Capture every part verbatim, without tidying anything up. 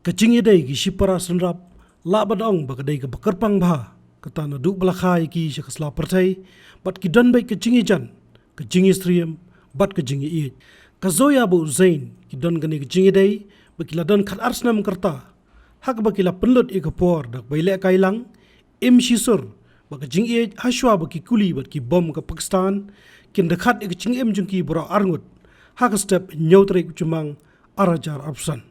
Ka jingïadei ki shipara synrap lah ban ong ba ka dei kaba kyrpang bha, kata naduh ba la kha ïa ki sha ka sla pyrthei, bad ki don beit ka jingïajan, ka jingïasyriem bad ka jingïaieit. Ka Zoya bad u Zein ki don kane ka jingïadei ba ki la don khatar snem ka rta, ha kaba ki la pynlut ïa ka por da kaba ïalehkai lang, im shisur bad ka jingïeit hashwa ba ki kuli bad ki bom ka Pakistan kin da khat ïa ka jingim jong ki baroh arngut ha ka step hynñiew tarik u Jymmang ar hajar arphew san.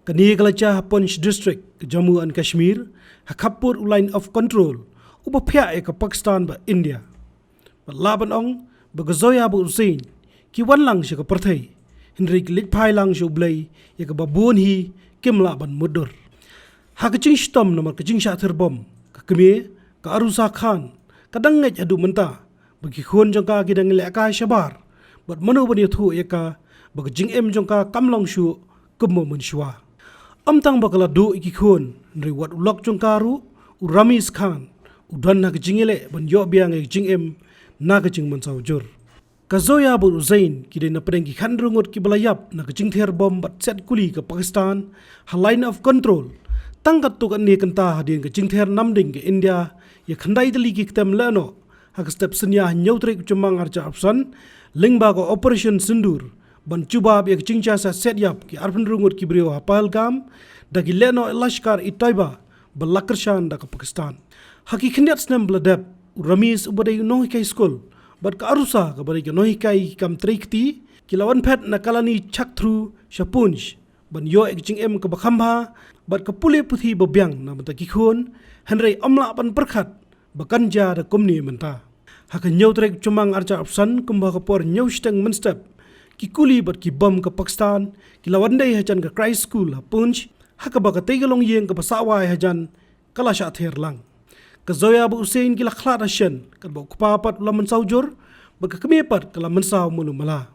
Kane ka la jia ha Poonch District ka Jammu and Kashmir, ha khappud u Line of Control uba phiah ïa ka Pakistan bad India. Bad lah ban ong ba ka Zoya bad u Zein ki wan lang sha ka pyrthei, hynrei ki leit phai lang sha U Blei ïa kaba bun hi kim lah ban mutdur. Ha ka jingshitom namar ka jingshah ther bom, ka kmie, ka Arusa Khan, ka dang ngeit haduh mynta ba ki khun jong ka ki dang ïalehkai shabar bad mano ban ïathuh ïa ka ba ka jingim jong ka kam long shuh kumba mynshuwa. Ym tang ba ka la duh ïa ki khun, hynrei wat u lok jong ka ruh, u Ramiz Khan, u don ha ka jingïaleh ban ïoh biang ïa ka jingim na ka jingmynsaw jur. Ka Zoya bad u Zein ki dei na pdeng ki khathynriew ngut kiba la ïap na ka jingther bom bad siat kuli ka Pakistan ha Line of Control. Tang katto katne kynta hadien ka jingther namding ka India ïa khyndai tylli ki ktem lehnoh ha ka step synñia hynñiew tarik u Jymmang ar hajar arphew san, lyngba ka Operation Sindoor, ban jubab ïa ka jingjia siat ïap ki arphew hynriew ngut ki briew ha Pahalgam, da ki lehnoh Lashkar-e-Taiba ba la kyrshan da ka Pakistan. Ha ki khyndiat snem ba la dep, u Ramiz uba dei u nonghikai skul bad ka Arusa kaba dei ka nonghikai kam trei kti, ki la wan phet na Kalani Chakthru sha Poonch ban ïoh ïa ka jingim kaba kham bha bad ka pule puthi ba biang na bynta ki khun, hynrei ym lah ban pyrkhat ba kan jia da kumne mynta. Ha ka hynñiew tarik u Jymmang ar hajar arphew san, kumba ka por hynñiew shiteng mynstep, ki kuli bad ki bom ka Pakistan ki la wan dei hajan ka Christ School ha Poonch, ha kaba katei ka longïing kaba sah wai hajan ka la shah ther lang. Ka Zoya bad u Zein ki la khlad ha shen, katba u kpa pat u la mynsaw jur bad ka kmie pat ka la mynsaw malu-mala.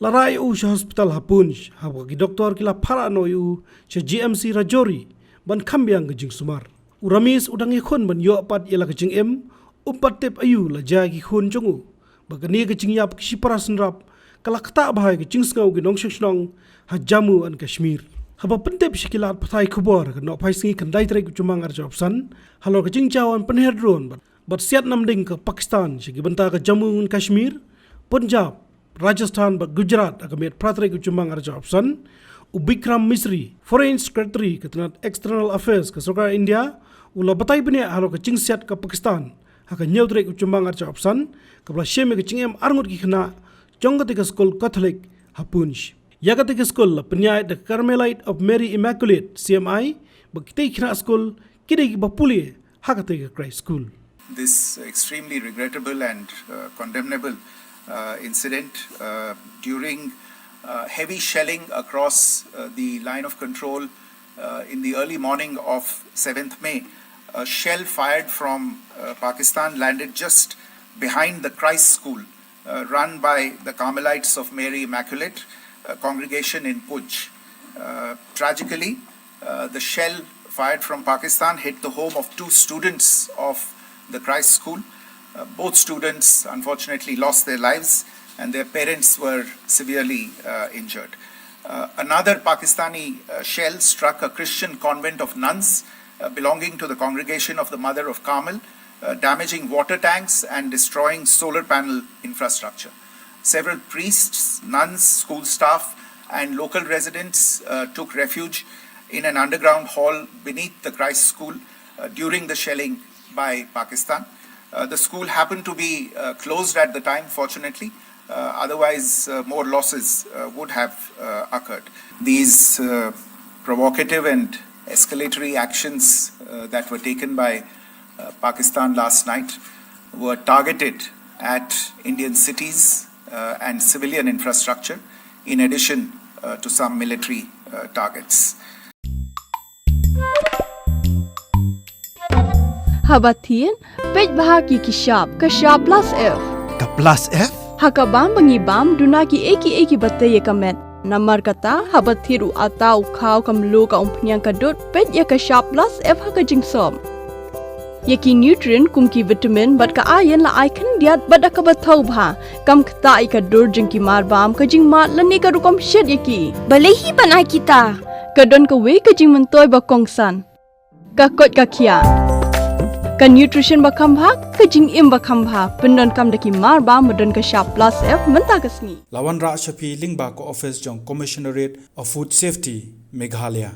La rah ïa u sha hospital ha Poonch, haba ki doktor ki la phah noh ïa u sha G M C Rajouri ban kham biang ka jingsumar. U Ramiz u dang ïakhun ban ïoh pat ïa la ka jingim, um pat tip aïu la jia ïa ki khun jong u. Ba kane ka jingïap ki shipara synrap ka la ktah bha ïa ka jingsngew ki nongshong shnong ha Jammu and Kashmir. Haba pyntip sha ki lad pathai khubor ha ka nohphai sngi khyndai tarik u Jymmang ar hajar arphew san halor ka jingjawan pynher drone bad, bad siat namding ka Pakistan sha ki bynta ka Jammu and Kashmir, Punjab, Rajasthan bad Gujarat ha ka miet phra tarik u Jymmang ar hajar arphew san, u Bikram Misri, Foreign Secretary ka tnat External Affairs ka Sorkar India, u la batai bniah halor ka jingsiat ka Pakistan ha ka hynñiew tarik u Jymmang ar hajar arphew san, kaba la shim ïa ka jingim arngut ki khynnah jong katei ka skul Catholic ha Poonch. Ïa katei ka skul la pynïaid da ka Carmelite of Mary Immaculate, C M I, bad kitei ki khynnah skul ki dei kiba pule ha katei ka Christ School. This extremely regrettable and, uh, condemnable, uh, incident, uh, during, uh, heavy shelling across, uh, the line of control, uh, in the early morning of seventh May. A shell fired from, uh, Pakistan landed just behind the Christ School, uh, run by the Carmelites of Mary Immaculate, uh, congregation in Poonch. Uh, tragically, uh, the shell fired from Pakistan hit the home of two students of the Christ School. Uh, both students unfortunately lost their lives and their parents were severely, uh, injured. Uh, another Pakistani, uh, shell struck a Christian convent of nuns, uh, belonging to the congregation of the Mother of Carmel, uh, damaging water tanks and destroying solar panel infrastructure. Several priests, nuns, school staff, and local residents, uh, took refuge in an underground hall beneath the Christ School, uh, during the shelling by Pakistan. Uh, the school happened to be, uh, closed at the time, fortunately. Uh, otherwise, uh, more losses, uh, would have, uh, occurred. These, uh, provocative and escalatory actions, uh, that were taken by, uh, Pakistan last night were targeted at Indian cities, uh, and civilian infrastructure, in addition, uh, to some military, uh, targets. Haba thied, peit bha ki ki shap, ka shap plus F. Ka plus F? Ha ka bam ba ngi bam, duna ki ei ki ei kiba tei ïa ka met. Namar kata, haba thied u atta, u khaw, ka mluh, ka umphniang, ka dud, peit ïa ka shap plus F ha ka jingsop. Ïa ki nutrient kum ki vitamin bad ka iron la ai khyndiat bad da kaba thaw bha. Kam ktah ïa ka dur jong ki marbam, ka jingmad lane ka rukom shet ïa ki. Balei hi ban ai kita? Ka don kawei ka jingmyntoi ba kongsan. Ka koit ka khiah. Ka nutrition ba kham bha, ka jingim ba kham bha. Pyndonkam da ki mar ba, ba don ka shap plus F mynta ka sngi. La wanrah sha phi lyngba ka office jong Commissionerate of Food Safety, Meghalaya.